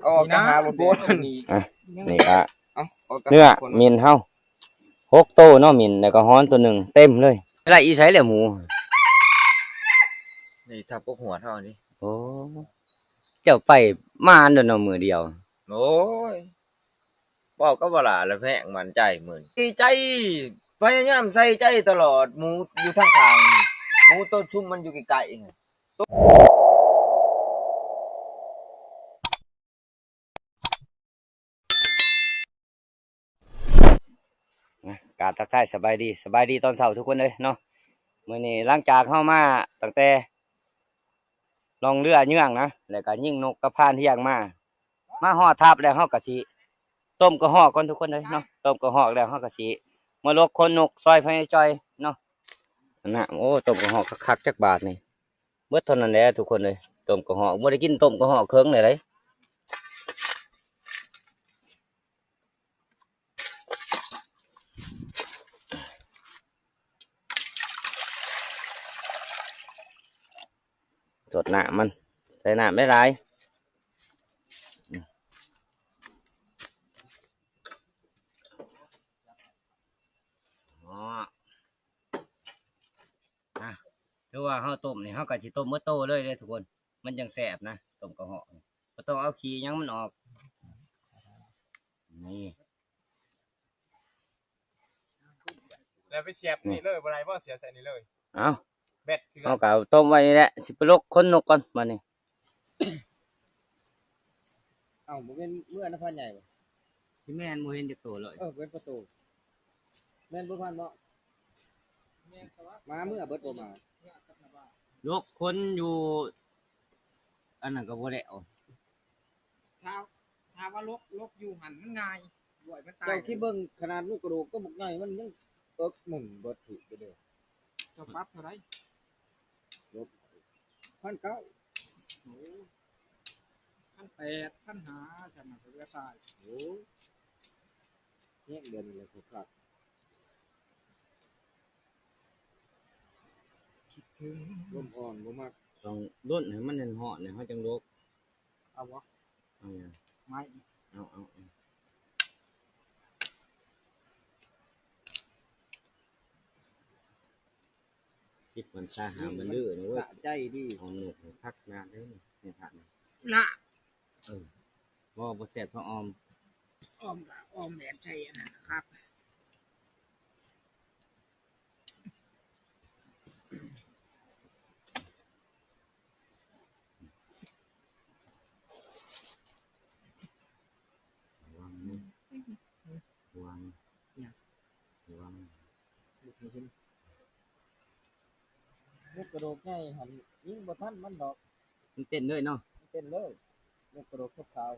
ອອກຈາກຫາລົດໂພດນີ້ ອ່ະ ນີ້ກະ ເອົາ ອອກຈາກ ເນື້ອ ຄົນ ເໝັນເຮົາ ຫົກໂຕເນາະ ເໝັນ ແລ້ວກໍຮ້ອນໂຕໜຶ່ງ ເຕັມເລີຍ. ໄລ່ອີໃສແລ້ວໝູ? ນີ້ທັບກົກຫວດເຮົານີ້. ໂອ້ ເຈົ້າໄປມາອັນເດີເນາະ ມື້ດຽວ. ໂອ້ຍ ເວົ້າກັບວ່າຫຼ້າລະແພງໝັ້ນໃຈມື້ນີ້ ດີໃຈ ພະຍາຍາມໃສ່ໃຈຕະຫຼອດ. ໝູຢູ່ທາງຂ້າງ ໝູໂຕຊຸມມັນຢູ່ໃກ້ໆ ນະ ກາບທັກທາຍສະບາຍດີ ສະບາຍດີຕອນເຊົ້າທຸກຄົນເອີຍເນາະ. ມື້ນີ້ຫຼັງຈາກເຮົາມາຕັ້ງແຕ່ລ່ອງເຮືອເຍືອງນະ ແລ້ວກະຍິງນົກກັບພານຮຽງມາ ມາຮອດທັບແລ້ວ ເຮົາກະຊິຕົ້ມກະຮອກກ່ອນທຸກຄົນເອີຍເນາະ. ຕົ້ມກະຮອກແລ້ວ ເຮົາກະຊິມາລົກຂົນນົກຊ່ອຍພະຍາຈ່ອຍເນາະ. ອັນນະ ໂອ້ ຕົ້ມກະຮອກຄັກໆ ຈັກບາດນີ້. ເບິດເທົ່ານັ້ນແຫຼະທຸກຄົນເອີຍ ຕົ້ມກະຮອກ. ບໍ່ໄດ້ກິນຕົ້ມກະຮອກເຄິ່ງແລ້ວເດ້. ສົດນ້ຳມັນ ໃສ່ນ້ຳຫຼາຍໆ. ອໍ ອ່ະ ຄືວ່າເຮົາຕົ້ມນີ້ ເຮົາກໍຊິຕົ້ມໝົດໂຕເລີຍເດ້ທຸກຄົນ ມັນຈັ່ງແຊບນະ. ຕົ້ມກະຮອກນີ້ ບໍ່ຕ້ອງເອົາຂີ້ຫຍັງມັນອອກ. ນີ້ ແລ້ວໄປສຽບນີ້ເລີຍ ບໍ່ໄດ້ບໍ່? ສຽບໃສ່ນີ້ເລີຍ. ເອົ້າ ແບັດຄືກັນ ເຮົາກໍເອົາຕົ້ມໄວ້ນີ້ແຫຼະ ຊິໄປລົກຂົນນົກກ່ອນບາດນີ້. ເອົ້າ ບໍ່ແມ່ນເມືອນຳພານໃຫຍ່ບໍ່? ຊິແມ່ນ ບໍ່ເຫັນຈັກໂຕເລີຍ. ເອີ ເປັນປະຕູ ແມ່ນບໍ່ພານເນາະ? ມາເມືອເບິດບໍ່ມາ? ລົກຂົນຢູ່ອັນນັ້ນກໍບໍ່ແລ້ວ. ຖ້າ ຖ້າວ່າລົກ ລົກຢູ່ຫັ້ນມັນງ່າຍ ດ້ວຍມັນຕາຍ. ເຈົ້າຄິດເບິ່ງຂະໜາດລູກກະໂດກໂຕບັກໃຫຍ່ ມັນຍັງເອິກໜຶ່ງເບິດຖືກຢູ່ເດ້. ເຈົ້າປັບເທົ່າໃດ? ລົກ ພັນເກົ້າ. ໂອ້ ພັນແປດ ພັນຫ້າ ຈຳນະເຫຼືອຕາຍ. ໂອ້ ແຮງເດືອນນີ້ແຫຼະຄັກ. ຄິດເຖິງ ລົມອ່ອນບໍ່ມັກ ຕ້ອງດົນໃຫ້ມັນຮ້ອນໆ ເຮົາຈັ່ງລົກ. ເອົາບໍ່? ເອົາຫຍັງ? ໄມ້. ເອົາ ເອົາ ເອົາ. ຄິດມັນຊາຫາມັນດື້ນະເວີຍ ສະໃຈດີ. ຫອມນົກຄັກນານເດ້ນີ້ ໃຫ້ທານນະ ລະ ເອີ ບໍ່ ບໍ່ແຊບເທົ່າອອມ. ອອມກະອອມແບບໃສ່ອັນນັ້ນຄັກ. ຫວງ ຫວງ ຫຍັງ? ຫວງ ບໍ່ເຫັນ. ໝົດກະໂດກໃຫຍ່ຫັ້ນ ຍິງບໍ່ທັນມັນດອກ. ມັນເຕັ້ນເລີຍເນາະ. ມັນເຕັ້ນເລີຍ ໝົດກະໂດກຂາວ.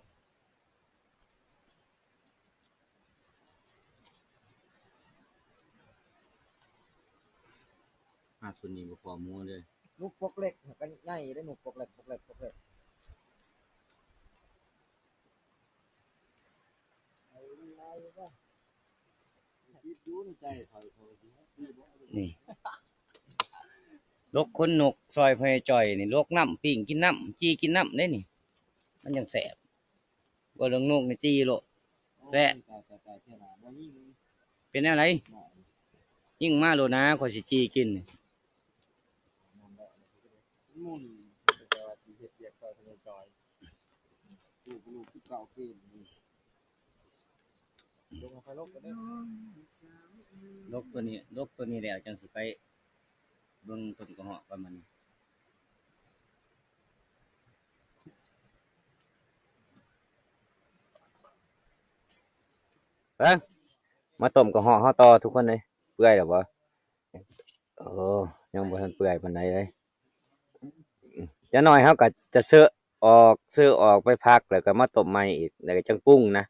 ອາ ຊຸດນີ້ບໍ່ພໍໝູເລີຍ. ນົກປົກເລັກກໍໃຫຍ່ເດ້ ນົກປົກເລັກ ປົກເລັກ ປົກເລັກ. ນີ້ ລົກຂົນນົກຊ່ອຍພໍ່ໃຫຍ່ຈ່ອຍນີ້ ລົກນ້ຳ ປີ້ງກິນນ້ຳ ຈີ່ກິນນ້ຳເດ້ນີ້ ມັນຈັ່ງແຊບ. ເວົ້າເລື່ອງນົກນີ້ຈີ່ໂລດ ແຊບ. ເປັນແນວໃດ? ຍິງມາໂລດນາ ຂ້ອຍຊິຈີ່ກິນ. ລົກຕົວນີ້ ລົກຕົວນີ້ແລ້ວຈັ່ງຊິໄປເບິ່ງຕົ້ນກະຮອກປະມານນີ້. ເບິ່ງ ມາຕົ້ມກະຮອກເຮົາຕໍ່ທຸກຄົນເລີຍ. ເປື່ອຍແລ້ວບໍ່? ໂອ້ ຍັງບໍ່ທັນເປື່ອຍປານໃດເລີຍ. ຈັກໜ້ອຍເຮົາກໍຈະເຊາະອອກ ເຊາະອອກໄປພັກ ແລ້ວກໍມາຕົ້ມໃໝ່ອີກ ແລ້ວກໍຈັ່ງປຸງນະ.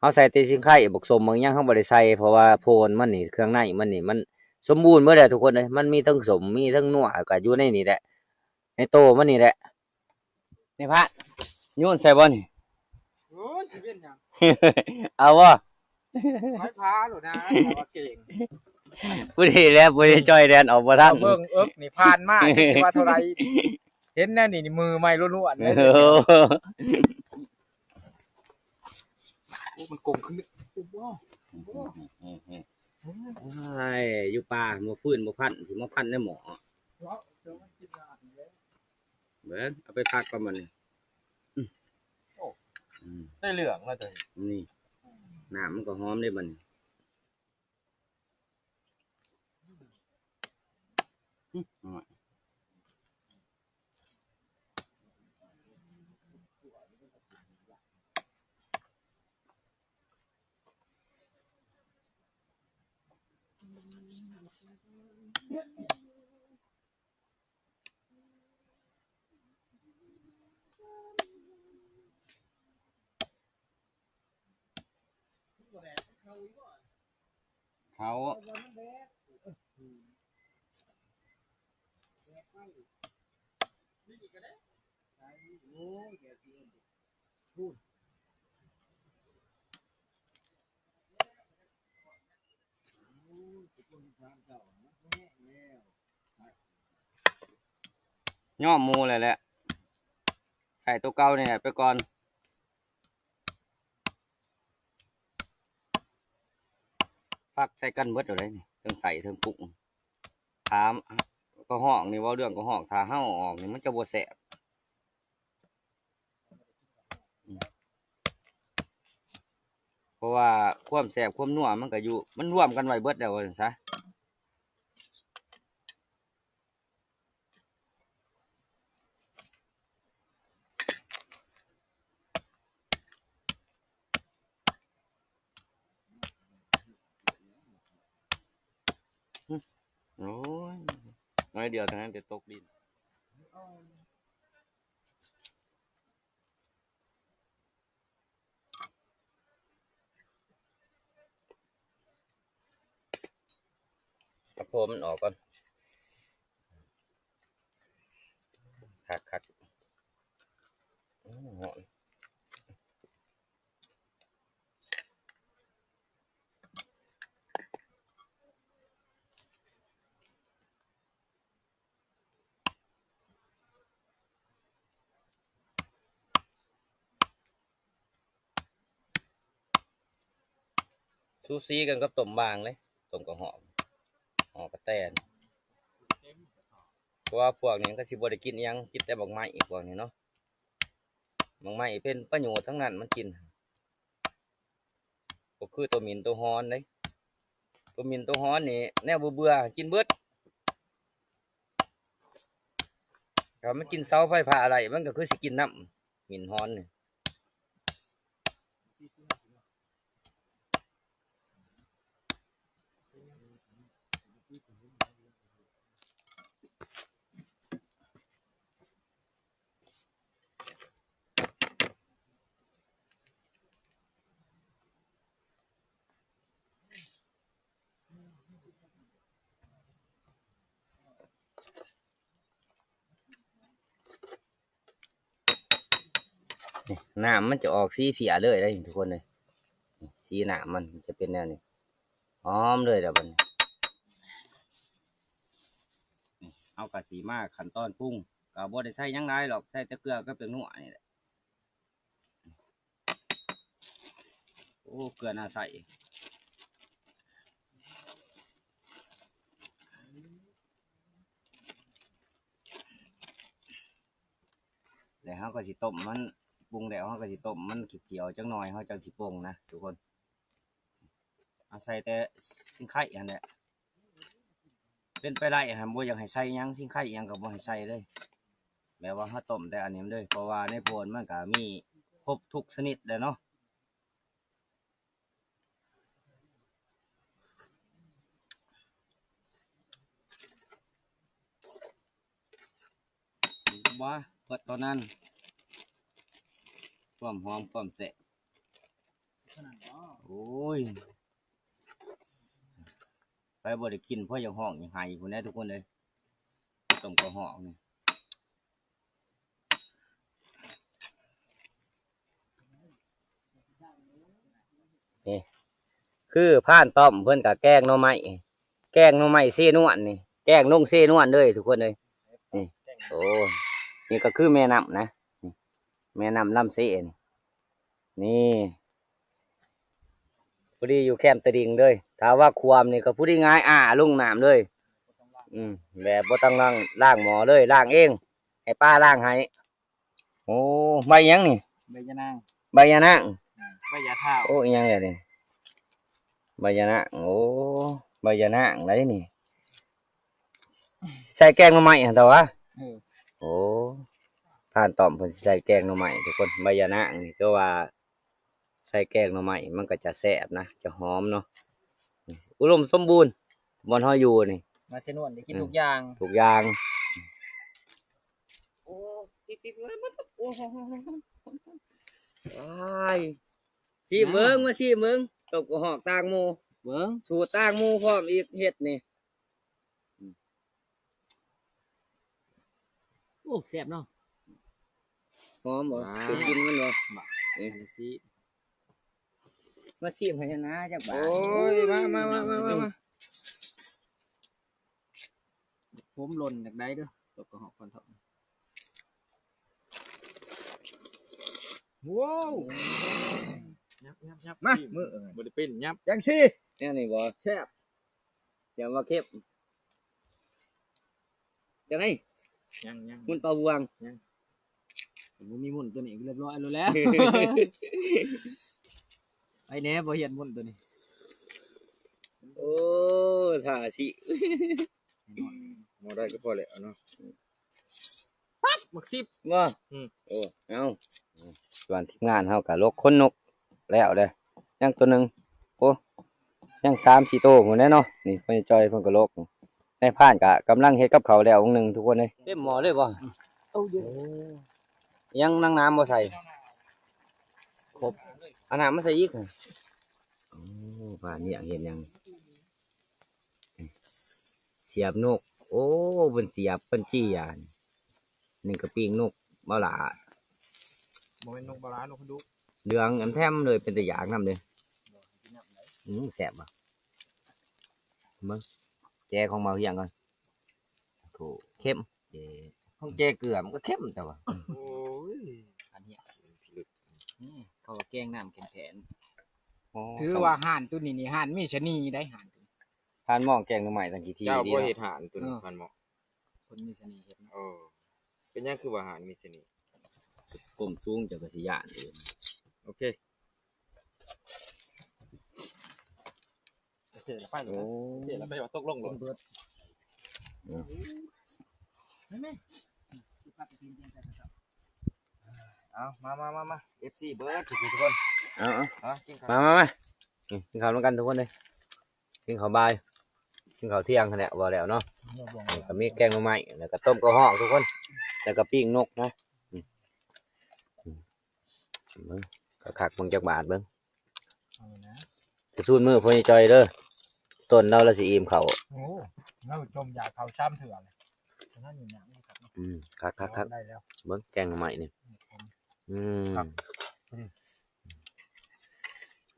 ເຮົາໃສ່ແຕ່ຊິງໄຄ ບັກສົ້ມບັກຫຍັງເຮົາບໍ່ໄດ້ໃສ່ ເພາະວ່າໂພນມັນນີ້ ເຄື່ອງໃນມັນນີ້ ມັນສົມບູນເບິດແລ້ວທຸກຄົນເອີຍ. ມັນມີທັງສົ້ມ ມີທັງນົວ ກໍຢູ່ໃນນີ້ແຫຼະ ໃນໂຕມັນນີ້ແຫຼະ. ນີ້ພະ ໂຍນໃສ່ບໍ່ນີ້? ໂອ້ຍ ຊິເປັນຫຍັງ? ເອົາບໍ່? ໄມ້ພາໂລດນະ ວ່າເກັ່ງ. ຜູ້ນີ້ແຫຼະ ຜູ້ນີ້ຈ່ອຍແລ່ນອອກບໍ່ທັນ. ເບິ່ງເອິກນີ້ຜ່ານມາ ຈັກຊິວ່າເທົ່າໃດ. ເຫັນແນວນີ້ນີ້ມືໄໝ້ລ້ວນໆເລີຍ. ໂອ້ ໂອ້ ມັນກົງຂຶ້ນ. ໂອ້ ໂອ້ຍ ຢູ່ປ່າບໍ່ຟືນບໍ່ຟັນ ຊິມາຟັນໃນໝໍ້. ເບິ່ງ ເອົາໄປພັກກ່ອນບັດນີ້. ອືມ ໂອ້ ອືມ ໄດ້ເລື່ອງແລ້ວຕົວນີ້. ນີ້ ນ້ຳມັນກໍຫອມເດ້ບັດນີ້. ອືມ ເຂົ້າ ຍອມໝູ່ແລ້ວແຫຼະ ໃຊ້ໂຕເກົ່ານີ້ແຫຼະໄປກ່ອນ. ຟັກໃສ່ກັນເບິດໂລດເດ້ນີ້ ເທິງໄສ້ເທິງປຸງ. ຖ້າກະຮອກນີ້ ເວົ້າເລື່ອງກະຮອກ ຖ້າເຮົາເອົາອອກນີ້ມັນຈະບໍ່ແຊບ. ອືມ ເພາະວ່າຄວາມແຊບຄວາມນົວມັນກະຢູ່ ມັນລວມກັນໄວ້ເບິດແລ້ວວ່າຊັ້ນຊະ. ໂອ້ຍ ໜ້ອຍດຽວເທົ່ານັ້ນແຕ່ຕົກດິນ. ເອົາໂພມມັນອອກກ່ອນ. ຄັກໆ ໂອ້ ຮ້ອນ. ສູສີກັນກັບຕົ້ມຫວ່າງເລີຍ ຕົ້ມກະຮອກ ຫອກກະແຕນ. ເພາະວ່າພວກນີ້ມັນກະຊິບໍ່ໄດ້ກິນອີ່ຫຍັງ ກິນແຕ່ໝາກໄມ້ພວກນີ້ເນາະ. ໝາກໄມ້ເປັນປະໂຫຍດທັງນັ້ນ ມັນກິນ ບໍ່ຄືໂຕໝິ່ນໂຕຮ້ອນເດ້. ໂຕໝິ່ນໂຕຮ້ອນນີ້ແນວເບື່ອໆກິນເບິດ. ຖ້າມັນກິນເສົາໄຟຟ້າໄດ້ ມັນກໍຄືຊິກິນນຳ ໝິ່ນຮ້ອນນີ້. ນີ້ ນ້ຳມັນຈະອອກສີເພຍເລີຍເດ້ທຸກຄົນເອີຍ. ນີ້ ສີນ້ຳມັນຈະເປັນແນວນີ້ ຫອມເລີຍລະບັດນີ້. ນີ້ ເຮົາກະຊິມາຂັ້ນຕອນປຸງ ກະບໍ່ໄດ້ໃສ່ຫຍັງຫຼາຍດອກ ໃສ່ແຕ່ເກືອກັບແປ້ງນົວນີ້ແຫຼະ. ໂອ້ ເກືອໜ້າໃສ່. ແລ້ວເຮົາກໍຊິຕົ້ມມັນ ປຸງແລ້ວເຮົາກໍຊິຕົ້ມມັນຂຽວໆຈັກໜ່ອຍ ເຮົາຈັ່ງຊິປົງນະທຸກຄົນ. ເອົາໃສ່ແຕ່ຊິງໄຄຫັ້ນແຫຼະ. ເປັນໄປໄດ້ຫັ້ນ ບໍ່ຢາກໃຫ້ໃສ່ຫຍັງ ຊິງໄຄຫຍັງກໍບໍ່ໃຫ້ໃສ່ເລີຍ. ແບບວ່າເຮົາຕົ້ມແຕ່ອັນນີ້ມັນເລີຍ ເພາະວ່າໃນໂພນມັນກໍມີຄົບທຸກຊະນິດແຫຼະເນາະ. ບໍ່ ເບິດເທົ່ານັ້ນ ຄວາມຫອມຄວາມແຊບ. ໂອ້ຍ ໃຜບໍ່ໄດ້ກິນ ພໍຢາກຮ້ອງຢາກໄຫ້ພຸ້ນແຫຼະທຸກຄົນເອີຍ. ຕົ້ມກະຮອກນີ້ ນີ້ ຄືພານຕ້ອມເພິ່ນກະແກງໜໍ່ໄມ້ ແກງໜໍ່ໄມ້ເຊນວນນີ້ ແກງນົງເຊນວນເດີທຸກຄົນເອີຍ. ນີ້ ໂອ້ ແ ນີ້ກໍຄືແມ່ນ້ຳນະ ນີ້ ແມ່ນ້ຳລຳເຊນີ້ ນີ້ ພໍດີຢູ່ແຄມຕະລິ່ງເລີຍ ຖ້າວ່າຂວ້ຳນີ້ກໍພໍດີຫງາຍອ້າລົງນ້ຳເລີຍ ອືມ ແບບບໍ່ຕ້ອງລ້າງ ລ້າງໝໍ້ເລີຍ ລ້າງເອງ ໃຫ້ປາລ້າງໃຫ້. ໂອ້ ໃບຫຍັງນີ້? ໃບຍານາງ ໃບຍານາງ ອາ ໃບຢາທ້າວ ໂອ້ ອີຫຍັງແຫຼະນີ້? ໃບຍານາງ ໂອ້ ໃບຍານາງໃດນີ້ ໃສ່ແກງໜໍ່ໄມ້ຫັ້ນຕົວະ ເອີ ໂອ້ ທ່ານຕ້ອມເພິ່ນຊິໃສ່ແກງໜໍ່ໄມ້ທຸກຄົນ ໃບຍານາງນີ້ ຄືວ່າໃສ່ແກງໜໍ່ໄມ້ມັນກໍຈະແຊບນະ ຈະຫອມເນາະ ອຸດົມສົມບູນ ບ່ອນເຮົາຢູ່ນີ້ ມາເຊນວນໄດ້ກິນ ອືມ ທຸກຢ່າງ ທຸກຢ່າງ. ໂອ້ ຕິດໆ ໂອ້ຍ ຊີມເບິ່ງ ມາຊີມເບິ່ງ ຕົ້ມກະຮອກຕ່າງໝູ່ ເບິ່ງ ສູດຕ່າງໝູ່ພ້ອມອີກ ເຮັດນີ້ ໂອ້ ແຊບເນາະ ຫອມບໍ່? ໄດ້ກິນມັນບໍ່? ມາຊີມໃຫ້ນະຈັກບາດ ໂອ້ຍ ມາ ມາ ມາ ມາ ມາ. ຢາກໂຮມຫຼົ່ນຢາກໄດ້ເດີ້ ຕົກກະຫອກຄວັນທອງ ວ້າວ ຍັບໆໆ ມາ ມື້ ບໍ່ໄດ້ເປັນ ຍັບ ຈັ່ງຊີ້ ແນວນີ້ບໍ່ ແຊບ ຢ່າວ່າເຄັມ ຈັ່ງໃດ ຍັງໆ ໝຸ່ນປາບວງ ຍັງ ບໍ່ມີໝຸ່ນຕົວນີ້ກໍລຽບຮ້ອຍໂລດແລ້ວ ໄປແດ່ ບໍ່ຮຽນໝຸ່ນຕົວນີ້ ໂອ້ ທ່າຊິ ໝໍ້ໄດ້ກໍພໍແລ້ວເນາະ ປັບ ໝາກຊິບ ບໍ່ ອືມ ໂອ້ ເອົາ ສ່ວນທີມງານເຮົາກໍລົກຂົນນົກແລ້ວເດ້ ຍັງຕົວໜຶ່ງ ໂອ້ ຍັງສາມສີ່ໂຕພຸ້ນແຫຼະເນາະ ນີ້ພໍ່ໃຫຍ່ຈ່ອຍເພິ່ນກໍລົກ ນາຍພານກະກຳລັງເຮັດກັບເຂົ້າແລ້ວວງໜຶ່ງທຸກຄົນເອີຍ ເຕັມໝໍ້ເລີຍບໍ່? ເອົາຢູ່ ຍັງນາງນ້ຳບໍ່ໃສ່ ຄົບ ເອົານ້ຳມາໃສ່ອີກ ໂອ້ ພານນີ້ເຮັດຫຍັງ ສຽບນົກ ໂອ້ ເພິ່ນສຽບເພິ່ນເຈຍ ນີ້ກໍປີ້ງນົກບໍ່ຫຼ້າ ບໍ່ແມ່ນນົກບໍ່ຫຼ້າ ນົກກະດູກ ເຫຼືອງແອ້ມແທ້ມເລີຍ ເປັນຕາຢາກນຳເດ້ ອືມ ແຊບບໍ່? ເບິ່ງ ແຈຂອງບ່າວຮຽງກ່ອນ ໂອ້ ເຄັມ ເຈ ຂອງແຈເກືອມັນກໍເຄັມແຕ່ວ່າ ໂອ້ຍ ອັນເນີ້ຍ ພິລຶກ ນີ້ເຂົາວ່າແກງນ້ຳແຂງໆ ໂອ້ ຖືວ່າຮ້ານໂຕນີ້ນີ້ຮ້ານມີສະເໜ່ໄດ໋ ຮ້ານໂຕນີ້ ທ່ານມອງແກງໜໍ່ໄມ້ຕັ້ງກີ້ທີ ເຈົ້າບໍ່ເຮັດຮ້ານໂຕນີ້ ເອີ ທ່ານໝໍ້ ຄົນມີສະເໜ່ເຮັດເນາະ ເອີ ເປັນຫຍັງຄືວ່າຮ້ານມີສະເໜ່ ກົ້ມສູງເຈົ້າກໍຊິຢ້ານເອງ ໂອເຄ ໂອເຄລະໄປ ໂອ້ ໂອເຄລະໄປ ວ່າຕົກລົງໂລດ ເອີ ແມ່ນໆ ເອົາ ມາໆໆໆ ເອັຟຊີເບິດທຸກຄົນ ເອົາໆ ມາກິນເຂົ້າ ມາໆໆ ນີ້ ກິນເຂົ້ານຳກັນທຸກຄົນເດີ ກິນເຂົ້າບ່າຍ ກິນເຂົ້າທ່ຽງຫັ້ນແຫຼະ ວ່າແລ້ວເນາະ ກໍມີແກງໜໍ່ໄມ້ ແລ້ວກໍຕົ້ມກະຮອກທຸກຄົນ ແລ້ວກໍປີ້ງນົກນະ ອືມ ເບິ່ງຄັກໆ ເບິ່ງຈັກບາດເບິ່ງ ເອົານະ ຈະສູນມື້ພໍ່ໃຫຍ່ຈ່ອຍເດີ ຕົ້ນລາວລະຊິອີ່ມເຂົ້າ ໂອ້ ລາວຈົ່ມຢາກເຂົ້າສາມເທື່ອແລ້ວ ອືມ ຄັກໆໆ ໄດ້ແລ້ວ ເບິ່ງແກງໜໍ່ໄມ້ນີ້ ອືມ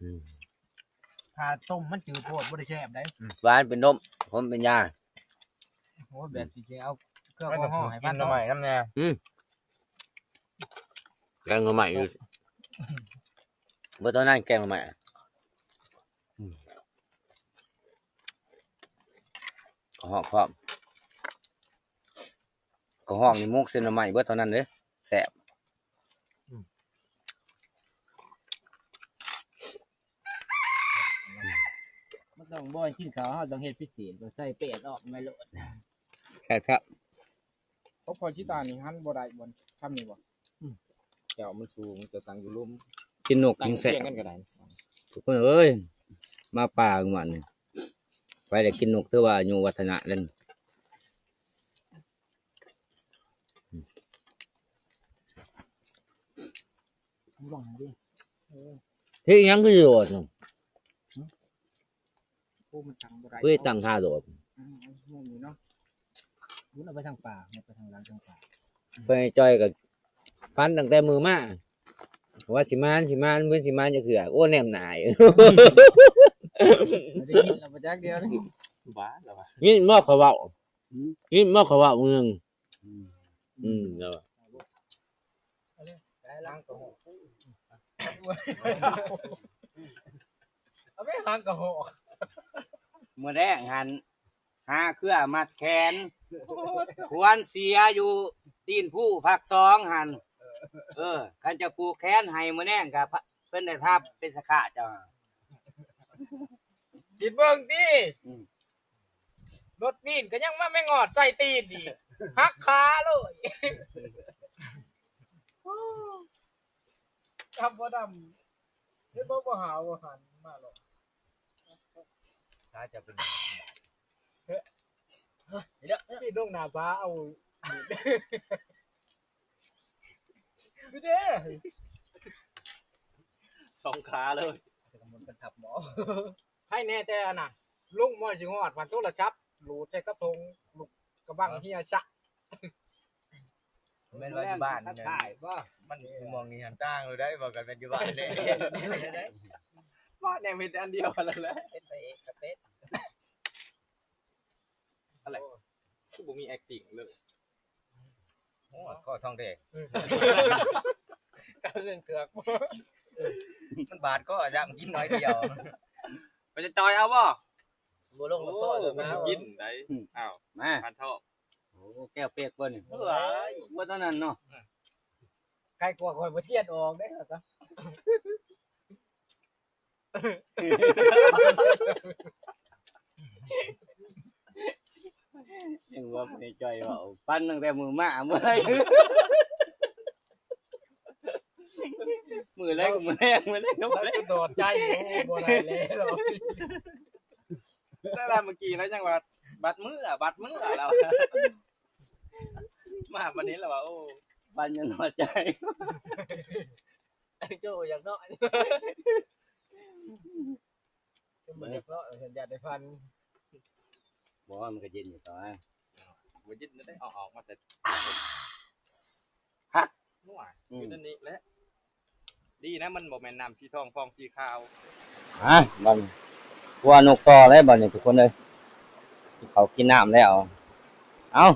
ອືມ ຖ້າຕົ້ມມັນຈືດໂພດ ບໍ່ໄດ້ແຊບໃດ໋ ອືມ ຫວານເປັນນົມ ຂົມເປັນຢາ ໂອ້ ແບບຊິເອົາເຄື່ອງຫົວຫອມໃຫ້ມັນ ກິນໜໍ່ໄມ້ນຳແດ່ ອືມ ແກງໜໍ່ໄມ້ຢູ່ ເບິດເທົ່ານັ້ນແກງໜໍ່ໄມ້ ອືມ ກະຮອກພ້ອມ ກະຮອກນີ້ໝົກເສັ້ນໜໍ່ໄມ້ເບິດເທົ່ານັ້ນເດ້ ແຊບ ອືມ ມັນຕ້ອງ ບໍ່ໃຫ້ກິນເຂົ້າ ເຮົາຕ້ອງເຮັດພິເສດ ຕ້ອງໃສ່ແປ້ງອອກມາໂລດ ແຊບໆ ເພາະພໍຊິຕານີ້ຫັນບໍ່ໄດ້ບ່ອນ ຊ່ຳນີ້ບໍ່ ອືມ ເຈົ້າມັນສູງ ຈະຕັ້ງຢູ່ລຸ່ມ ກິນນົກ ຕັ້ງ ແຊບ ກັນກໍໄດ້ ທຸກຄົນເອີຍ ມາປ່າມື້ວານນີ້ ໃຜໄດ້ກິນນົກຖືວ່າອາຍຸວັດທະນະແລ້ວ ເຮັດຫຍັງຄືໂດດ ໂອ້ ມັນຕັ້ງບໍ່ໄດ້ ເຮີ້ຍ ຕັ້ງທ່າໂດດ ອືມ ມຸມນີ້ເນາະ ໝຸນອອກໄປທາງປ່າ ໝຸນໄປທາງຫຼັງທາງປ່າ ໄປຈ່ອຍກໍຝັນຕັ້ງແຕ່ມື້ມາ ວ່າຊິມານ ຊິມານ ເພິ່ນຊິມານຈັກເທື່ອ ໂອ້ ແນມໜ້າ ບໍ່ໄດ້ຍິນລະບໍ່ຈັກດຽວນີ້ ບ້າລະວ່າ ຍິນບໍ່ເຂົາເວົ້າ ຫືມ ຍິນບໍ່ເຂົາເວົ້າມື້ໜຶ່ງ ອືມ ອືມ ລະວ່າ າງກະຮອກ ເອົາໄປຫາງກະຮອກ. ມື້ແລງຫັ້ນ ຫາເຄືອມັດແຂນ ຄວນເສຍຢູ່ຕີນພູພາກສອງຫັ້ນ. ເອີ ຄັນຈະຜູກແຂນໃຫ້ມື້ແລງກະ ເພິ່ນໄດ້ພາເປັນສະຂະເຈົ້າ. ຊິເບິ່ງຕິ ອືມ ລົດມີນກະຍັງມາແມງອອດໃສ່ຕີນອີກ ຫັກຂາເລີຍ. ດຳບໍ່ດຳ ເຫັນບໍ່ ບໍ່ຫາວບໍ່ຫັນມາຫຼອກ. ຖ້າຈະເປັນ ເອີ ເດີ ທີ່ລົງໜ້າຜາເອົາ ເດ້ ສອງຂາເລີຍ ຈະກຳມົນກັນທັບໝໍ. ໃຜແນ່ແຕ່ອັນນັ້ນ ລົງມອຍຊິຮອດ ບາດໂທລະສັບ ໂຫຼດໃສ່ກະທົງ ລູກກະບັງເຮຍຊະ. ແມ່ນວ່າຢູ່ບ້ານ ມັນໝ່ອງນີ້ຫັ້ນຕ່າງເລີຍໄດ໋ ເວົ້າກັນແມ່ນຢູ່ບ້ານແດ່ ບ້ານແດ່ມີແຕ່ອັນດຽວຫັ້ນແຫຼະ ເປັນພະເອກກະເປັນ ອັນແຫຼະ ຄືບໍ່ມີແອັກຕິງເລີຍ. ໂອ້ ກໍທອງແດງ ອືມ ກະເລື່ອງເກືອກ ມັນບາດກໍຢາກກິນໜ້ອຍດຽວ ໄປຈະຈ່ອຍເອົາບໍ່? ບໍ່ລົງ ໂອ້ ມັນບໍ່ກິນໄດ໋ ອືມ ອ້າວ ມາ ພັນທອງ. ໂອ້ ແກ້ວເປັກບໍ່ນີ້ ເອີຍ ບໍ່ເທົ່ານັ້ນເນາະ ໃກ້ກວ່າຂ້ອຍບໍ່ຈຽດອອກເດ້ ຍັງວ່າໃນໃຈເວົ້າ ປັ່ນຕັ້ງແຕ່ມື້ມາມື້ໃດ ມື້ແລກມື້ແລກ ມື້ແລກ ແລ້ວກໍດອດໃຈ ໂອ້ ບໍ່ໄດ້ແລ້ວ. ແລ້ວເມື່ອກີ້ລາວຍັງວ່າ ບັດມື້ ບັດມື້ລາວ ມາປານນີ້ລາວວ່າ ໂອ້ ປັນຍັງໜ້ອຍໃຈ ໂຈ້ຢາກເນາະ ຈົນບໍ່ຢາກເນາະ ສັນຍາໄດ້ພັນ ບໍ່ ມັນກໍເຢັນຢູ່ຕອນນັ້ນ ບໍ່ເຢັນໄດ້ ເອົາອອກມາແຕ່ ຄັກ ນົວ ອືມ ຢູ່ນັ້ນນີ້ແຫຼະ. ດີນະ ມັນບໍ່ແມ່ນນ້ຳສີທອງຟອງສີຂາວ. ຮະ ບັດນີ້ ຄົວນົກຕໍ່ແລ້ວບັດນີ້ທຸກຄົນເອີຍ ກິນເຂົ້າກິນນ້ຳແລ້ວ ເອົ້າ.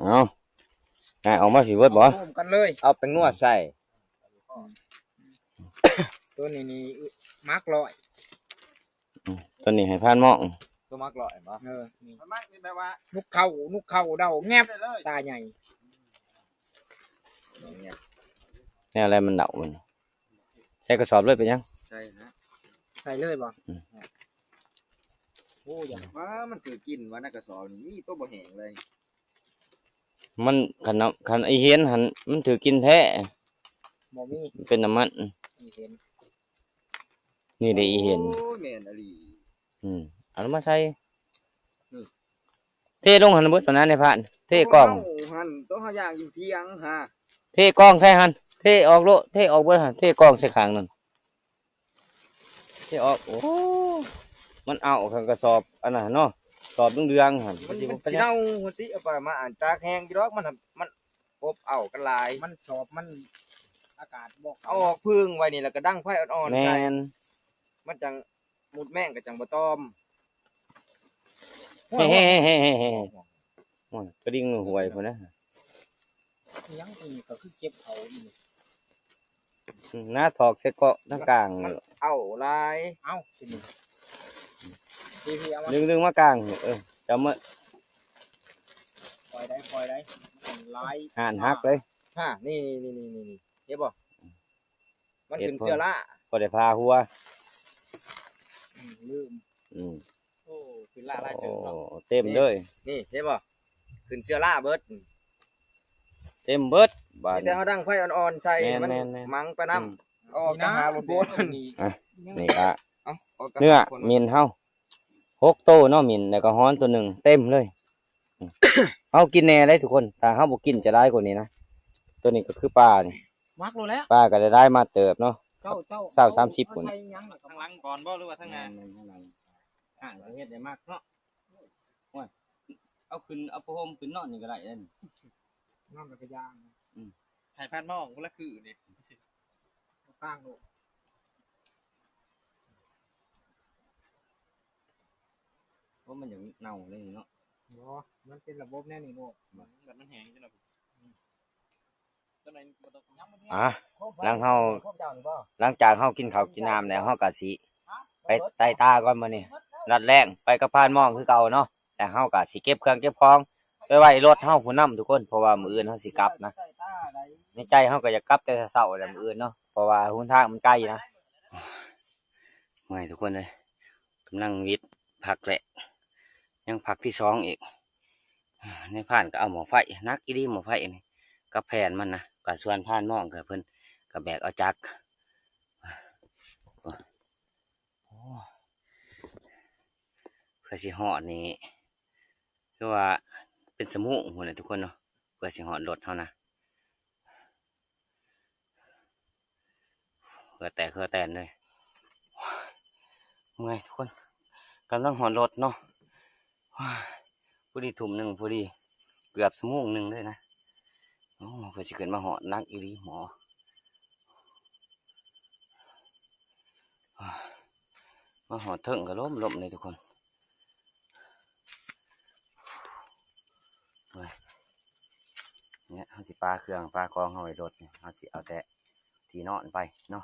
ເອົາ ອອກມາຊິເບິດບໍ່? ໂຮມກັນເລີຍ ເອົາແປ້ງນົວໃສ່ ໂຕນີ້ນີ້ໝາກຮ້ອຍ ອືມ ໂຕນີ້ໃຫ້ຜ່ານໝໍ້ ໂຕໝາກຮ້ອຍແມ່ນບໍ່? ເອີ ນີ້ ມັນມັກນີ້ແບບວ່າ ນຸກເຂົ້າ ນຸກເຂົ້າເດົາແງບ ຕາໃຫຍ່ ແນວໃດມັນເດົາມັນ ໃສ່ກະສອບເລີຍເປັນຫຍັງ? ໃສ່ນະ ໃສ່ເລີຍບໍ່? ອືມ ໂອ້ ຢ່າ ວ້າ ມັນຖືກກິນວ່າໃນກະສອບນີ້ ມີໂຕບໍ່ແຫ້ງເລີຍ ມັນ ຄັນ ຄັນອີເຫັນຫັ້ນ ມັນຖືກກິນແທ້ ບໍ່ມີ ເປັນນ້ຳມັນ ອີເຫັນ ນີ້ເດ້ອີເຫັນ ໂອ້ຍ ແມ່ນອີ່ຫຼີ ອືມ ເອົາລົງມາໃສ່ ນີ້ ເທລົງຫັ້ນເບິດຕອນນັ້ນໃນພານ ເທກອງ ເຮົາຫັ້ນ ໂຕເຮົາຍ່າງຢູ່ຖຽງຫາ ເທກອງໃສ່ຫັ້ນ ເທອອກໂລດ ເທອອກເບິດຫັ້ນ ເທກອງໃສ່ຂ້າງນັ້ນ ເທອອກ ໂອ້ ມັນເອົາເຂົ້າກະສອບອັນນັ້ນເນາະ ສອບເຫຼືອງໆຫັ້ນ ມັນ ມັນຊິເນົ່າຫັ້ນຕິ ເອົາໄປມາອັນຕາກແຫ້ງຢູ່ດອກ ມັນ ມັນອົບເອົາກັນຫຼາຍ ມັນສອບ ມັນອາກາດບໍ່ເຂົ້າ ເອົາອອກເພິ່ງໄວ້ນີ້ ແລ້ວກໍດັງໄຟອ່ອນໆໃສ່ ແມ່ນ ມັນຈັ່ງ ໝຸດແມງກໍຈັ່ງບໍ່ຕອມ ໂອ້ຍ ກະດິ່ງຫ້ວຍພຸ້ນນະ ອີຫຍັງອີກ ກໍຄືເກັບເຂົ້າອີກ ອືມ ນາຖອກໃສ່ເກາະທາງກາງ ມັນເອົາຫຼາຍ ເອົ້າ ດຶງໆມາກາງ ເອີ ຈຳເມີ ປ່ອຍໄດ້ ປ່ອຍໄດ້ ມັນຫຼາຍ ຫານຫັກເລີຍ ຫາ ນີ້ໆໆໆ ເຫັນບໍ່? ມັນຂຶ້ນເຊື້ອລາ ບໍ່ໄດ້ພາຫົວ ອືມ ລືມ ອືມ ໂອ້ ຂຶ້ນລາຫຼາຍເຕີບເນາະ ໂອ້ ເຕັມເລີຍ ນີ້ ນີ້ ເຫັນບໍ່? ຂຶ້ນເຊື້ອລາເບິດ ເຕັມເບິດບາດ ມີແຕ່ເຮົາດັງໄຟອ່ອນໆໃສ່ ແມ່ນໆໆ ມັນໝັງໄປນຳ ອືມ ອອກຈາກຫາບົດ ນີ້ ອ່ະ ນີ້ກະ ເອົາ ອອກຈາກ ເນື້ອເໝັນເຮົາ ຫົກໂຕເນາະ ເໝັນ ແລ້ວກໍຮ້ອນໂຕໜຶ່ງ ເຕັມເລີຍ ເຮົາກິນແດ່ເດ້ທຸກຄົນ ຖ້າເຮົາບໍ່ກິນຈະຫຼາຍກວ່ານີ້ນະ ໂຕນີ້ກໍຄືປານີ້ ມັກໂລດແລ້ວ ປາກໍໄດ້ຫຼາຍມາເຕີບເນາະ ເຈົ້າ ເຈົ້າ ຊາວ ສາມສິບພຸ້ນ ເອົາໃສ່ຫຍັງລະ ທາງຫຼັງກ່ອນບໍ່ ຫຼືວ່າທາງໜ້າ? ແມ່ນໆ ທາງຫຼັງ ທາງເຮັດໃຫ້ມັກເນາະ ໂອ້ຍ ເອົາຂຶ້ນ ເອົາຜ້າຫົ່ມຂຶ້ນນອນນີ້ກໍໄດ້ເດ້ ນອນແລ້ວກໍຍ່າງ ອືມ ໃຫ້ພັນມາອອກຄົນລະຄືນີ້ ເອົາກາງໂລດ ໂອ້ ມັນຢາກເນົ່າເລີຍເນາະ ບໍ່ ມັນເປັນລະບົບແນວນີ້ໂລດ ບັດມັນແຫ້ງຈັ່ງໃດ ອາ ຫຼັງເຮົາ ຫຼັງຈາກເຮົາກິນເຂົ້າກິນນ້ຳແລ້ວ ເຮົາກະຊິໄປໄຕ່ຕາກ່ອນມື້ນີ້ ນັດແລງໄປກັບພານມອງຄືເກົ່າເນາະ ແລ້ວເຮົາກະຊິເກັບເຄື່ອງເກັບຂອງໄປໄວ້ລົດເຮົາພຸ້ນນຳທຸກຄົນ ເພາະວ່າມື້ອື່ນເຮົາຊິກັບນະ ໃນໃຈເຮົາກໍຢາກກັບແຕ່ເຊົ້າແຫຼະມື້ອື່ນເນາະ ເພາະວ່າຫົນທາງມັນໄກນະ ເມື່ອຍທຸກຄົນເອີຍ ກຳລັງຫວິດຜັກແຫຼະ ຍັງຜັກທີສອງອີກ ໃນພານກໍເອົາໝໍ້ໄຟ ໜັກອີ່ຫຼີໝໍ້ໄຟນີ້ ກັບແຜ່ນມັນນະ ກໍສ່ວນພານມອງກໍເພິ່ນກໍແບກເອົາຈັກ ໂອ້ ເພື່ອຊິຮອດນີ້ ຄືວ່າເປັນຊົ່ວໂມງພຸ້ນແຫຼະທຸກຄົນເນາະ ເພື່ອຊິຮອດລົດເຮົານະ. ເຫື່ອແຕກເຫື່ອແຕນເລີຍ ເມື່ອຍທຸກຄົນ ກຳລັງຮອດລົດເນາະ ພໍດີທຸ່ມໜຶ່ງ ພໍດີເກືອບຊົ່ວໂມງໜຶ່ງເລີຍນະ ໂອ້ ເພື່ອຊິຂຶ້ນມາຮອດ ໜັກອີ່ຫຼີໝໍ້ ມາຮອດເທິງກໍລົ້ມໆເລີຍທຸກຄົນ. ນີ້ແຫຼະ ເຮົາຊິປາເຄື່ອງປາຂອງເຮົາໄວ້ລົດນີ້ ເຮົາຊິເອົາແຕ່ທີ່ນອນໄປເນາະ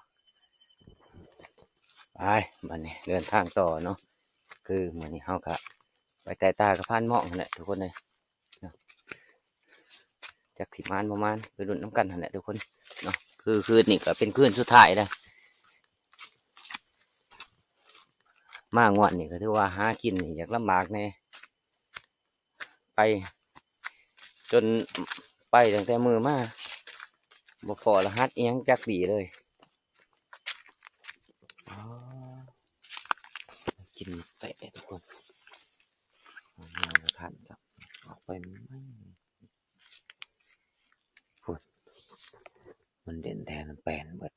ໄປ ບັດນີ້ເດີນທາງຕໍ່ເນາະ ຄືມື້ນີ້ເຮົາກະໄປແຕະຕາກັບພານໝອງຫັ້ນແຫຼະທຸກຄົນເອີຍເນາະ ຈັກຊິໝານບໍ່ໝານ ໄປລຸ້ນນຳກັນຫັ້ນແຫຼະທຸກຄົນເນາະ ຄືຄືນນີ້ກະເປັນຄືນສຸດທ້າຍແລ້ວ ມາງວດນີ້ກໍຖືວ່າຫາກິນນີ້ຢາກລຳບາກແດ່ ໄປຈົນ ໄປຕັ້ງແຕ່ມື້ມາ ບໍ່ພໍ້ລະຫັດອີ່ຫຍັງຈັກດີເລີຍ ອໍ ກິນແຕະທຸກຄົນ ບໍ່ທັນຊ້ຳ ອອກໄປໃໝ່ໆ ພຸ້ນ ມັນເດັ່ນແທ້ ມັນແປນເບິດ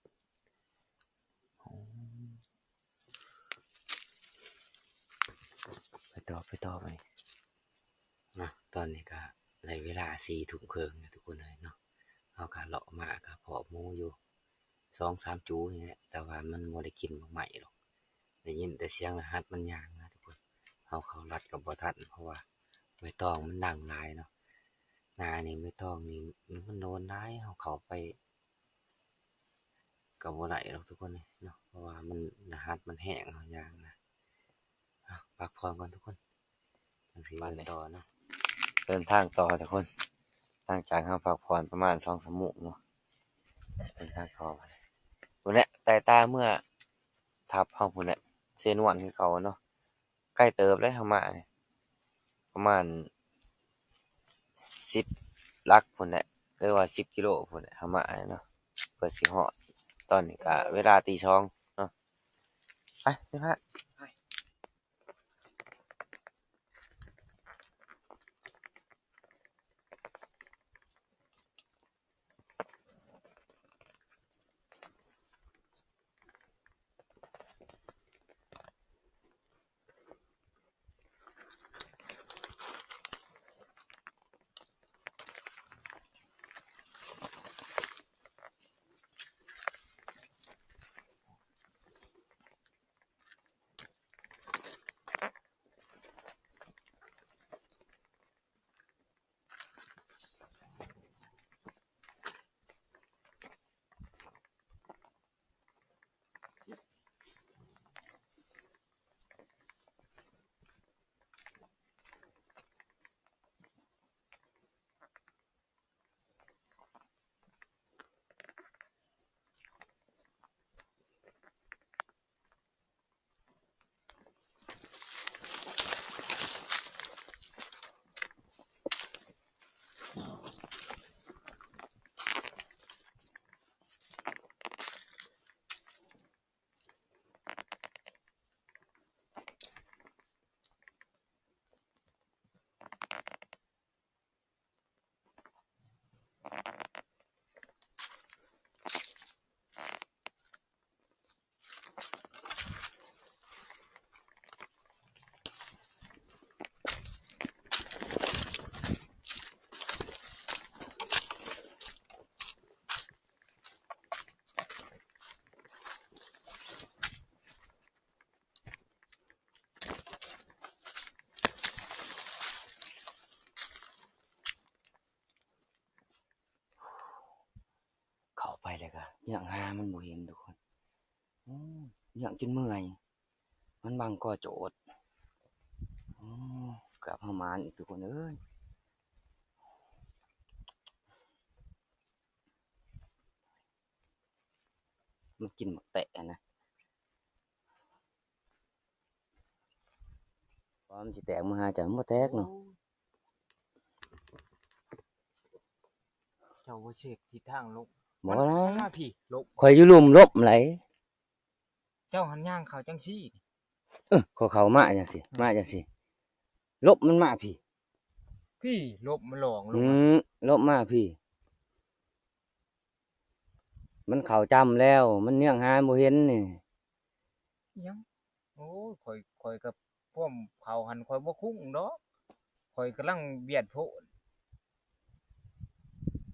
ໄປຕໍ່ ໄປຕໍ່ໄປ ມາ ຕອນນີ້ກະໄດ້ເວລາສີ່ທຸ່ມເຄິ່ງແລ້ວທຸກຄົນເອີຍເນາະ ເຮົາກະເລາະມາກະພໍ້ໝູຢູ່ສອງສາມຈູນີ້ແຫຼະ ແຕ່ວ່າມັນບໍ່ໄດ້ກິນໝາກໄມ້ດອກ ໄດ້ຍິນແຕ່ສຽງລະຫັດມັນຍ່າງນະທຸກຄົນ ເຮົາເຂົ້າລັດກໍບໍ່ທັນ ເພາະວ່າໃບຕອງມັນດັງຫຼາຍເນາະ ນານີ້ໃບຕອງນີ້ມັນໂດນຫຼາຍ ເຮົາເຂົ້າໄປກໍບໍ່ໄດ້ດອກທຸກຄົນເອີຍເນາະ ເພາະວ່າມັນ ລະຫັດມັນແຫ້ງ ເຮົາຍ່າງນະ ເອົາ ພັກຜ່ອນກ່ອນທຸກຄົນ ຈັ່ງຊິເດີນຕໍ່ເນາະ ເດີນທາງຕໍ່ທຸກຄົນ ຫຼັງຈາກເຮົາພັກຜ່ອນປະມານສອງສາມໂມງເນາະ ເດີນທາງຕໍ່ ພຸ້ນແຫຼະ ໄຕ່ຕາເມືອ ທັບເຮົາພຸ້ນແຫຼະ ເຊນວນຄືເກົ່າເນາະ ໄກເຕີບເດ້ເຮົາມານີ້ ປະມານສິບຫຼັກພຸ້ນແຫຼະ ຫຼືວ່າສິບກິໂລພຸ້ນແຫຼະ ເຮົາມານີ້ເນາະ ເພື່ອຊິຮອດ ຕອນນີ້ກະເວລາຕີສອງເນາະ ໄປ ໄປພະ. ເ ເຍືອກຫາມັນບໍ່ເຫັນທຸກຄົນ. ໂອ້ ເຍືອກຈົນເມື່ອຍ ມັນບັງກໍໂຈດ. ໂອ້ ເກືອບເຮົາໝານອີກທຸກຄົນເອີຍ. ມັນກິນໝາກແຕະນະ. ວ່າມັນຊິແຕກມາຫາເຈົ້າ ມັນບໍ່ແຕກເນາະ. ໂອ້ ເຈົ້າບໍ່ເຊັກທິດທາງລົມ. ບໍ່ນະ ມັນມາພີ້ລົມ. ຂ້ອຍຢູ່ລຸ່ມລົມໃດ. ເຈົ້າຫັ້ນຍ່າງເຂົ້າຈັ່ງຊີ້. ເອີ ຂ້ອຍເຂົ້າມາຈັ່ງຊີ້ ອືມ ມາຈັ່ງຊີ້ ລົມມັນມາພີ້. ພີ້ ລົມມັນຫຼອງລົງ. ອືມ ລົມມາພີ້. ມັນເຂົ້າຈ້ຳແລ້ວ ມັນເຍືອກຫາບໍ່ເຫັນນີ້. ຫຍັງ? ໂອ້ຍ ຂ້ອຍ ຂ້ອຍກັບພວມເຂົາຫັ້ນ ຂ້ອຍບໍ່ຄຸ້ງດອກ. ຂ້ອຍກຳລັງບຽດໂພດ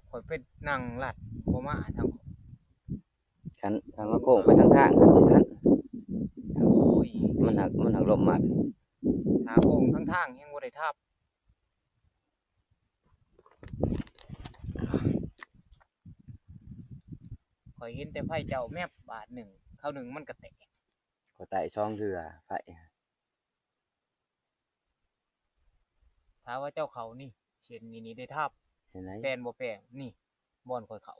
ຂ້ອຍໄປນັ່ງລັດບໍ່ມາທາງ. ຄັນ ຄັນວ່າໂຄ້ງໄປທາງທາງ ຄັນຊິທັນ. ໂອ້ຍ ມັນຫັກ ມັນຫັກລົມມາ. ຖ້າໂຄ້ງທາງທາງແຮງບໍ່ໄດ້ທັບ. ຂ້ອຍເຫັນແຕ່ໄຟເຈົ້າແມັບບາດໜຶ່ງ ຄາວໜຶ່ງມັນກະແຕກ. ຂ້ອຍໄຕ້ສອງເທື່ອໄຟ. ຖ້າວ່າເຈົ້າເຂົ້ານີ້ ເສັ້ນນີ້ນີ້ໄດ້ທັບ. ເຫັນໄດ? ແປນບໍ່ແປນ? ນີ້ ບ່ອນຂ້ອຍເຂົ້າ.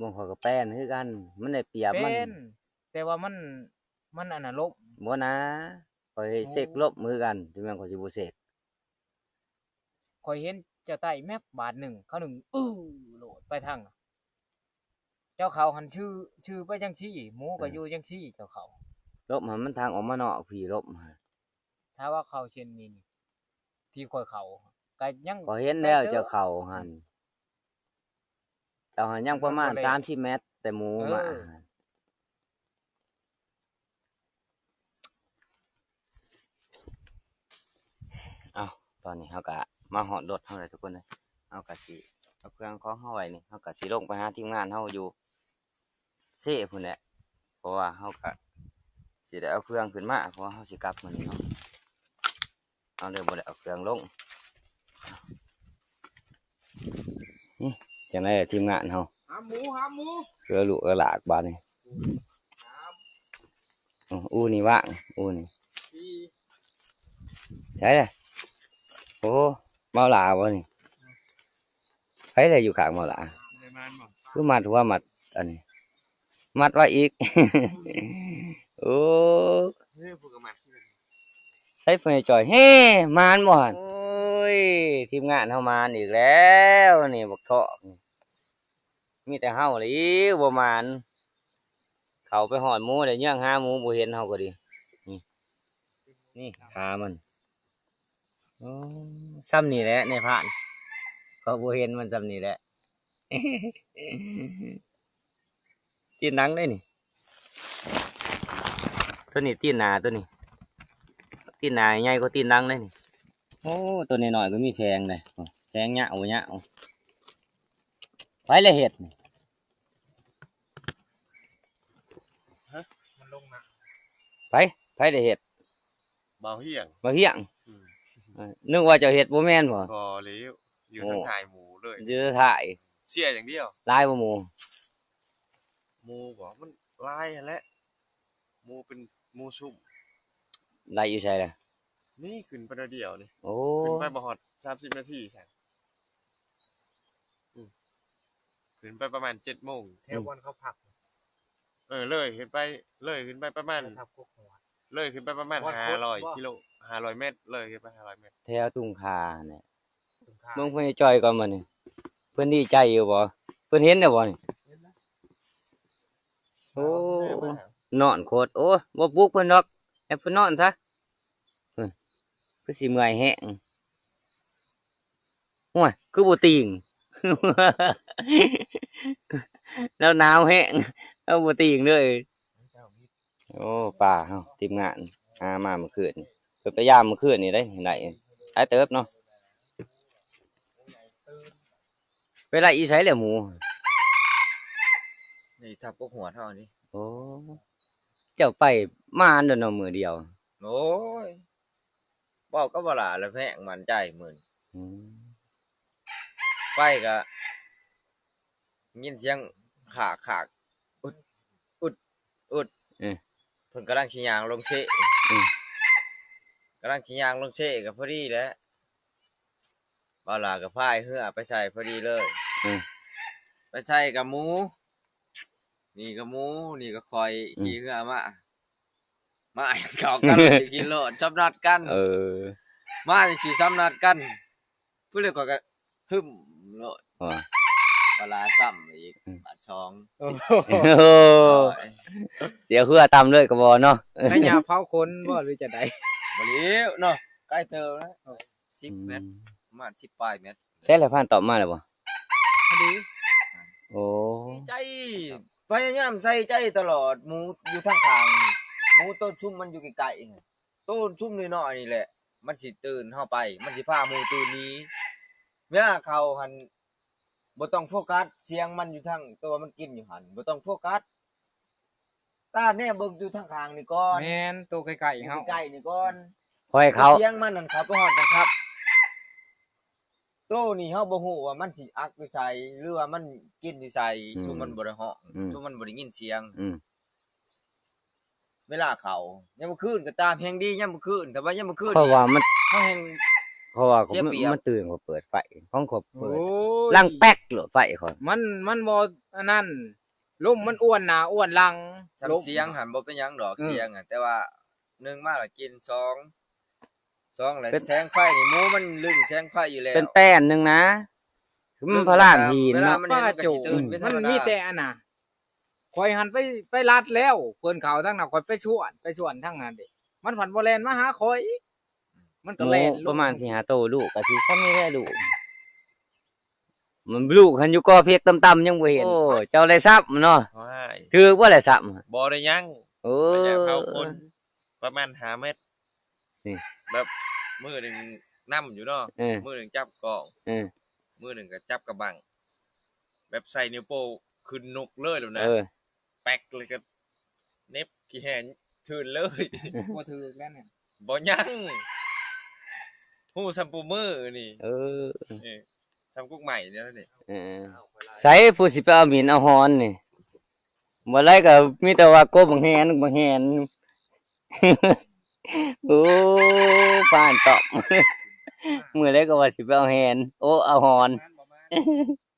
ບ່ອນຂ້ອຍກໍແປນຄືກັນ ມັນໄດ້ປຽບມັນ. ແປນ ແຕ່ວ່າມັນ ມັນອັນນັ້ນລົມ. ບໍ່ນາ ຂ້ອຍເຊັກລົມຄືກັນ ເຖິງແມ່ນຂ້ອຍຊິບໍ່ເຊັກ. ຂ້ອຍເຫັນເຈົ້າໄຕ້ແມັບບາດໜຶ່ງ ຄາວໜຶ່ງ ອື້ ໂລດໄປທາງ ເຈົ້າເຂົ້າຫັ້ນຊື່ ຊື່ໄປຈັ່ງຊີ້ ໝູກໍ ເອີ ຢູ່ຈັ່ງຊີ້ ເຈົ້າເຂົ້າ. ລົມຫັ້ນມັນທາງອອກມານອກພີ້ ລົມຫັ້ນ. ຖ້າວ່າເຂົ້າເສັ້ນນີ້ ທີ່ຂ້ອຍເຂົ້າ ກໍຍັງ ຂ້ອຍເຫັນແລ້ວ ເຈົ້າເຂົ້າຫັ້ນ ອືມ ເຈົ້າຫັ້ນຍັງປະມານ ມັນບໍ່ແລະ ສາມສິບແມັດ ແຕ່ໝູ ເອີ ມາ. ເອົາ ຕອນນີ້ເຮົາກະມາຮອດລົດເຮົາແລ້ວທຸກຄົນເອີຍ. ເຮົາກະຊິເອົາເຄື່ອງຂອງເຮົາໄວ້ນີ້ ເຮົາກະຊິລົງໄປຫາທີມງານເຮົາຢູ່ເຊພຸ້ນແຫຼະ ເພາະວ່າເຮົາກະຊິໄດ້ເອົາເຄື່ອງຂຶ້ນມາ ເພາະວ່າເຮົາຊິກັບມື້ນີ້ເນາະ. ເຮົາເລີຍບໍ່ໄດ້ເອົາເຄື່ອງລົງ. ອື ຈັ່ງໃດລະທີມງານເຮົາ? ຫາໝູ ຫາໝູ ເກືອລູກເກືອຫຼາກບາດນີ້. ອື ອູ່ນີ້ວ່າງ ອູ່ນີ້ ໃສລະ? ໂອ້ ເມົາຫຼາບໍ່ນີ້? ໃຜລະຢູ່ຂ້າງເມົາຫຼາ? ຄືມັດຫົວມັດອັນນີ້ ມັດໄວ້ອີກ. ໂອ້ ໃສ່ເພິ່ນຈ່ອຍແຮ່ ໝານບໍ່ຫັ້ນ? ໂອ້ຍ ທີມງານເຮົາໝານອີກແລ້ວນີ້ ບັກທອກ ມີແຕ່ເຮົາແຫຼະອີກບໍ່ໝານ. ເຂົ້າໄປຮອດໝູ ໄດ້ຍ່າງຫາໝູບໍ່ເຫັນເຮົາກໍດີ. ນີ້ ນີ້ຂາມັນ. ໂອ້ ຊ່ຳນີ້ແຫຼະ ໃນພານ ເຂົາບໍ່ເຫັນມັນຊ່ຳນີ້ແຫຼະ. ຕີນດັງເດ້ນີ້ ໂຕນີ້ຕີນໜ້າ ໂຕນີ້ຕີນໜ້າໃຫຍ່ກວ່າຕີນດັງເດ້ນີ້. ໂອ້ ໂຕນ້ອຍໆກໍມີແຂ້ງເດ້ ແຂ້ງຍາວບໍ່ຍາວ. ໃຜລະເຮັດນີ້? ຮະ? ມັນລົງນະ ໃຜ ໃຜໄດ້ເຮັດ? ບ່າວຮຽງ ບ່າວຮຽງ. ອືມ ເອີ ນຶກວ່າເຈົ້າເຮັດ ບໍ່ແມ່ນບໍ່? ບໍ່ແລ້ວ ຢູ່ ໂອ້ ທາງທ້າຍໝູເລີຍ ຢູ່ທາງທ້າຍ ເຊຍຢ່າງດຽວ. ຫຼາຍບໍ່ໝູ? ໝູບໍ່ ມັນຫຼາຍຫັ້ນແຫຼະ ໝູເປັນໝູຊຸ່ມ. ໄດ້ຢູ່ໃສລະ? ນີ້ຂຶ້ນໄປໜ້ອຍດຽວນີ້. ໂອ້ ຂຶ້ນໄປບໍ່ຮອດສາມສິບນາທີຊັ້ນ. ອືມ ຂຶ້ນໄປປະມານເຈັດໂມງ ແຖວ ອືມ ບ່ອນເຂົາພັກ. ເອີ ເລີຍຂຶ້ນໄປ ເລີຍຂຶ້ນໄປປະມານ ເລີຍຂຶ້ນໄປປະມານຫ້າຮ້ອຍກິໂລ ຫ້າຮ້ອຍແມັດ ເລີຍຂຶ້ນໄປຫ້າຮ້ອຍແມັດ ແຖວຕຸງຄາຫັ້ນແຫຼະ. ເບິ່ງພໍ່ໃຫຍ່ຈ່ອຍກ່ອນບັດນີ້ ເພິ່ນດີໃຈຢູ່ບໍ່? ເພິ່ນເຫັນແລ້ວບໍ່ນີ້? ເຫັນແລ້ວ. ໂອ້ ນອນໂຄດ ໂອ້ ບໍ່ປຸກເພິ່ນດອກ ໃຫ້ເພິ່ນນອນຊະ. ເພິ່ນຄືຊິເມື່ອຍແຮງ. ໂອ້ຍ ຄືບໍ່ຕີງ ລາວໜາວແຮງ ລາວບໍ່ຕີງເລີຍ. ໂອ້ ປາເຮົາ ທີມງານຫາມາມື້ຄືນ ເພິ່ນໄປຢາມມື້ຄືນນີ້ເດ້ ໄດ້ຫຼາຍເຕີບເນາະ. ໄປໄລ່ຢູ່ໃສແລ້ວໝູ? ນີ້ທັບກົກຫວດເຮົານີ້. ໂອ້ ເຈົ້າໄປມາໂດນເນາະ ມື້ດຽວ. ໂອ້ຍ ເວົ້າກັບບໍ່ຫຼ້າແລ້ວແພງໝັ້ນໃຈມື້ນີ້. ອືມ ໄປກະຍິນສຽງ ຂາກຂາກ ອຸດ ອຸດ ອຸດ ເອີ ເພິ່ນກຳລັງຊິຍ່າງລົງເຊ ເອີ ກຳລັງຊິຍ່າງລົງເຊກໍພໍດີແຫຼະ ບ່າວຫຼ້າກໍພາຍເຮືອໄປໃສ່ພໍດີເລີຍ ເອີ ໄປໃສ່ກັບໝູ ນີ້ກໍໝູ ນີ້ກໍຂ້ອຍ ອືມ ຂີ່ເຮືອມາ ມາເຂົ້າກັນ ຂີ່ໂລດ ສຳນັດກັນ ເອີ ມາຈັ່ງຊີ້ສຳນັດກັນ ຜູ້ເລັກຂ້ອຍກໍຫຶ້ມໂລດ ວ່າ ປາລາຊ້ຳອີກ ອືມ ບາດສອງ ໂອ້ໂຫ ໂອ້ຍ ເສຍເຮືອຕຳເລີຍກໍບໍ່ເນາະ ໄປຫຍ້າເຜົາຂົນບໍ່ ຫຼືຈັ່ງໃດ? ບໍ່ແລ້ວເນາະ ໄກເຕີບແລ້ວ ສິບແມັດ ອືມ ປະມານສິບປາຍແມັດ ໃຊ້ແລ້ວ ຜ່ານຕອບມາແລ້ວບໍ່? ພໍດີ ໂອ້ ໃສ່ໃຈ ພະຍາຍາມໃສ່ໃຈຕະຫຼອດ ໝູຢູ່ທາງຂ້າງ ໝູໂຕຊຸມມັນຢູ່ໃກ້ໆ ໂຕຊຸມນ້ອຍໆນີ້ແຫຼະ ມັນຊິຕື່ນເຮົາໄປ ມັນຊິພາໝູຕື່ນໜີ ເວລາເຂົ້າຫັ້ນ ບໍ່ຕ້ອງໂຟກັດ ສຽງມັນຢູ່ທາງໂຕມັນກິນຢູ່ຫັ້ນ ບໍ່ຕ້ອງໂຟກັດ ຕາແນມເບິ່ງຢູ່ທາງຂ້າງນີ້ກ່ອນ ແມ່ນ ໂຕໃກ້ໆເຮົາ ໃກ້ໆນີ້ກ່ອນ ຄ່ອຍເຂົ້າ ສຽງມັນນັ້ນເຂົ້າໄປຮອດກັນຄັບ ໂຕນີ້ເຮົາບໍ່ຮູ້ວ່າມັນຊິອັກຢູ່ໃສ ຫຼືວ່າມັນກິນຢູ່ໃສ ອືມ ຊຸມມັນບໍ່ໄດ້ຮ້ອງ ອືມ ຊຸມມັນບໍ່ໄດ້ຍິນສຽງ ອືມ ເວລາເຂົ້າ ຍາມມື້ຄືນກໍຕາມແຮງດີ ຍາມມື້ຄືນ ແຕ່ວ່າຍາມມື້ຄືນ ເພາະວ່າມັນ ເຮົາແຮງ ເພາະວ່າ ເສຍປຽບ ມັນຕື່ນ ຂ້ອຍເປີດໄຟ ຂອງຂ້ອຍເປີດ ໂອ້ຍ ຫຼັງແປັກໂລດໄຟຂ້ອຍ ມັນ ມັນບໍ່ອັນນັ້ນ ລົມມັນອວນໜ້າອວນຫຼັງ ສ່ຳ ລົມ ສຽງຫັ້ນບໍ່ເປັນຫຍັງດອກ ອືມ ສຽງຫັ້ນ ແຕ່ວ່າໜຶ່ງມາລະກິນ ສອງ ສອງລະ ເປັນ ແສງໄຟນີ້ ໝູມັນລຶ້ງແສງໄຟຢູ່ແລ້ວ ເປັນແປ້ນໜຶ່ງນະ ຄືມັນພະລານຫີນເນາະ ເວລາມັນເຫັນມັນກໍຊິຕື່ນເປັນທຳມະດາ ມັນມີແຕ່ອັນນ່າ ຂ້ອຍຫັ້ນໄປ ໄປລັດແລ້ວ ເພິ່ນເຂົ້າທາງນັ້ນ ຂ້ອຍໄປຊວນ ໄປຊວນທາງນັ້ນເດ້ ມັນພັດບໍ່ແລ່ນມາຫາຂ້ອຍ ມັນກໍແລ່ນ ປະມານສີ່ຫ້າໂຕ ລູກກໍຊິສ່ຳນີ້ແຫຼະ ລູກ ມັນລູກຫັ້ນຢູ່ກໍເພັກຕ່ຳໆ ຍັງບໍ່ເຫັນ ໂອ້ ເຈົ້າໄດ້ຊ້ຳເນາະ ໂອ້ຍ ຖືກບໍ່ລະຊ້ຳ ບໍ່ໄດ້ຫຍັງ ໂອ້ ໄປຢາກເຜົາຂົນ ປະມານຫ້າແມັດ ນີ້ ແບບມື້ໜຶ່ງນຳຢູ່ເນາະ ເອີ ມື້ໜຶ່ງຈັບກ້ອງ ເອີ ມື້ໜຶ່ງກໍຈັບກະບັງ ແບບໃສ່ນິ້ວໂປ້ຂຶ້ນນົກເລີຍແລ້ວນະ ເອີ ແປັກເລີຍກໍເໜັບຂີ້ແຫ້ງ ຕື່ນເລີຍ ບໍ່ຖືກແລ້ວນີ້ ບໍ່ຍັງ ຮູ້ສ່ຳປູມືນີ້ ເອີ ເອີ ສ່ຳກົກໄມ້ນີ້ແຫຼະນີ້ ເອີ ໃສຜູ້ຊິໄປເອົາມີນເອົາຫອນນີ້ ບໍ່ໄດ້ກໍມີແຕ່ວ່າກົບບັກແຫນ ບັກແຫນ ໂອ້ ຜ່ານຕອບ ມື້ໃດກໍວ່າຊິໄປເອົາແຫນ ໂອ້ ເອົາຫອນ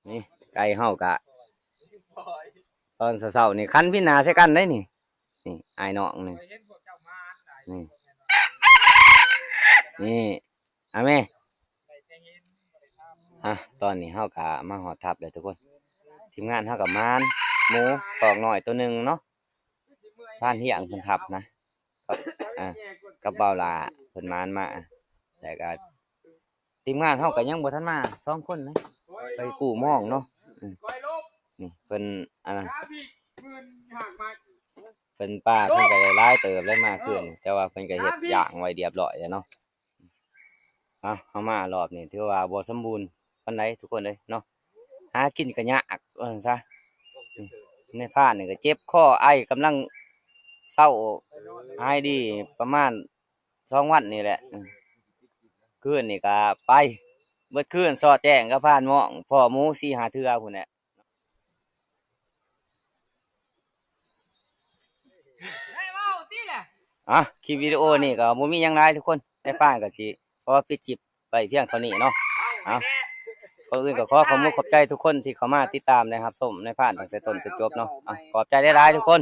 ນີ້ໄກ່ເຮົາກະ ຕອນເຊົ້າໆນີ້ຄັນພິນໜ້າໃສ່ກັນໄດ໋ນີ້ ນີ້ອ້າຍນ້ອງນີ້ ນີ້ ນີ້ ອາແມ່ ອາ ຕອນນີ້ເຮົາກະມາຮອດທັບແລ້ວທຸກຄົນ ທີມງານເຮົາກະໝານ ໝູຄອກນ້ອຍໂຕໜຶ່ງເນາະ ຜ່ານຮຽງເພິ່ນທັບນະ ກັບ ອາ ກັບບ່າວຫຼ້າເພິ່ນໝານມາ ແລ້ວກະທີມງານເຮົາກະຍັງບໍ່ທັນມາສອງຄົນນະ ໄປກູ້ມອງເນາະ ອືມ ນີ້ເພິ່ນ ອັນນັ້ນ ເພິ່ນປາເພິ່ນກະໄດ້ຫຼາຍເຕີບແລ້ວມາຄືນ ແຕ່ວ່າເພິ່ນກະເຮັດຢ່າງໄວ້ລຽບລ້ອຍແລ້ວເນາະ. ເອົາ ເຮົາມາລອບນີ້ຖືວ່າບໍ່ສົມບູນປານໃດທຸກຄົນເອີຍເນາະ ຫາກິນກໍຍາກວ່າຊັ້ນຊະ ນາຍພານນີ້ກໍເຈັບຄໍໄອ ກຳລັງເຊົາຫາຍດີປະມານສອງວັນນີ້ແຫຼະ ຄືນນີ້ກໍໄປ ເບິດຄືນຊອດແຈ້ງກັບພານໝ້ອງ ພໍ້ໝູສີ່ຫ້າເທື່ອພຸ້ນແຫຼະ. ອ່ະ ຄລິບວິດີໂອນີ້ກໍບໍ່ມີຫຍັງຫຼາຍທຸກຄົນ ນາຍພານກໍຊິຂໍປິດຄລິບໄວ້ພຽງເທົ່ານີ້ເນາະ ເອົາ ກ່ອນອື່ນກໍຂໍຂອບມຸກຂອບໃຈທຸກຄົນທີ່ເຂົ້າມາຕິດຕາມ ແລະ ຮັບຊົມນາຍພານຕັ້ງແຕ່ຕົ້ນຈົນຈົບເນາະ ເອົາ ຂອບໃຈຫຼາຍໆທຸກຄົນ.